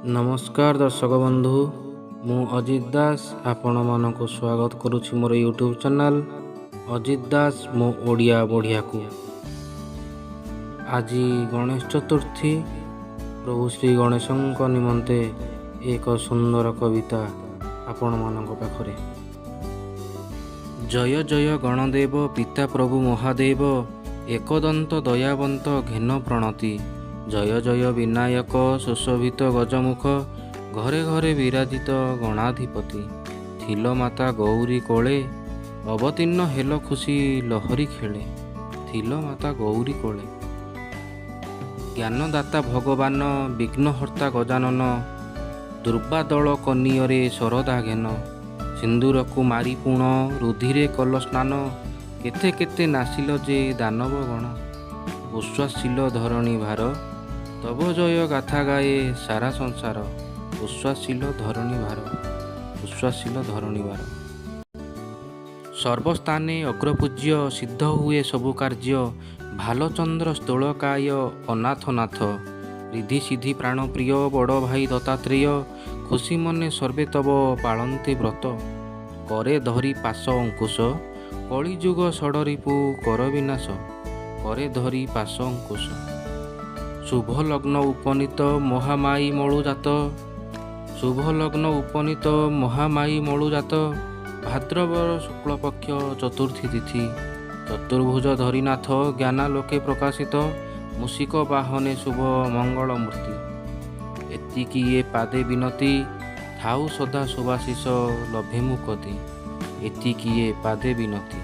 ନମସ୍କାର ଦର୍ଶକ ବନ୍ଧୁ, ମୁଁ ଅଜିତ ଦାସ ଆପଣମାନଙ୍କୁ ସ୍ୱାଗତ କରୁଛି ମୋର ୟୁଟ୍ୟୁବ୍ ଚ୍ୟାନେଲ୍ ଅଜିତ ଦାସ ମୋ ଓଡ଼ିଆ ବଢ଼ିଆକୁ। ଆଜି ଗଣେଶ ଚତୁର୍ଥୀ। ପ୍ରଭୁ ଶ୍ରୀ ଗଣେଶଙ୍କ ନିମନ୍ତେ ଏକ ସୁନ୍ଦର କବିତା ଆପଣମାନଙ୍କ ପାଖରେ। ଜୟ ଜୟ ଗଣଦେବ ପିତା ପ୍ରଭୁ ମହାଦେବ, ଏକଦନ୍ତ ଦୟାବନ୍ତ ଘେନ ପ୍ରଣତି। ଜୟ ଜୟ ବିନାୟକ ସୁଶୋଭିତ ଗଜମୁଖ, ଘରେ ଘରେ ବିରାଜିତ ଗଣାଧିପତି। ଥିଲ ମାତା ଗୌରୀ କୋଳେ ଅବତୀର୍ଣ୍ଣ ହେଲ ଖୁସି ଲହରୀ ଖେଳେ। ଥିଲ ମାତା ଗୌରୀ କୋଳେ। ଜ୍ଞାନଦାତା ଭଗବାନ ବିଘ୍ନହର୍ତ୍ତା ଗଜାନନ, ଦୁର୍ବାଦଳ କନିଅରେ ଶରଦା ଘେନ। ସିନ୍ଦୁରକୁ ମାରି ପୁଣ ରୁଧିରେ କଲ ସ୍ନାନ, କେତେ କେତେ ନାଶିଲ ଯେ ଦାନବ ଗଣ। ଉଶ୍ୱାସିଲ ଧରଣୀ ଭାର, ତବ ଜୟ ଗାଥା ଗାଏ ସାରା ସଂସାର। ଉଶ୍ୱାସିଲ ଧରଣୀ ଭାର, ଉଶ୍ୱାସିଲ ଧରଣୀ ଭାର। ସର୍ବସ୍ଥାନେ ଅଗ୍ରପୂଜ୍ୟ ସିଦ୍ଧ ହୁଏ ସବୁ କାର୍ଯ୍ୟ, ଭାଲଚନ୍ଦ୍ର ସ୍ଥୂଳକାୟ ଅନାଥନାଥ। ରିଧି ସିଦ୍ଧି ପ୍ରାଣପ୍ରିୟ ବଡ଼ ଭାଇ ଦତ୍ତାତ୍ରେୟ, ଖୁସି ମନେ ସର୍ବେ ତବ ପାଳନ୍ତି ବ୍ରତ। କରେ ଧରି ପାଶ ଅଙ୍କୁଶ, କଳିଯୁଗ ଷଡ଼ରିପୁ କର ବିନାଶ। କରେ ଧରି ପାଶ ଅଙ୍କୁଶ। ଶୁଭ ଲଗ୍ନ ଉପନୀତ ମହାମାୟୀ ମଳୁଜାତ, ଶୁଭ ଲଗ୍ନ ଉପନୀତ ମହାମାୟୀ ମଳୁଜାତ, ଭାଦ୍ରବ ଶୁକ୍ଳପକ୍ଷ ଚତୁର୍ଥୀ ତିଥି। ଚତୁର୍ଭୁଜ ଧରିନାଥ ଜ୍ଞାନାଲୋକେ ପ୍ରକାଶିତ, ମୂଷିକ ବାହନେ ଶୁଭ ମଙ୍ଗଳ ମୂର୍ତ୍ତି। ଏତିକି ଏ ପାଦେ ବିନତି, ଥାଉ ସଦା ଶୁଭାଶିଷ ଲଭେ ମୁକତି। ଏତିକି ଏ ପାଦେ ବିନତି।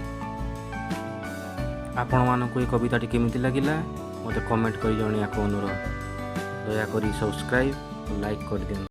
ଆପଣମାନଙ୍କୁ ଏ କବିତାଟି କେମିତି ଲାଗିଲା, ମୋତେ କମେଣ୍ଟ କରି ଜଣାଇବାକୁ ଅନୁରୋଧ। ଦୟାକରି ସବସ୍କ୍ରାଇବ୍ ଓ ଲାଇକ୍ କରିଦିଅନ୍ତୁ।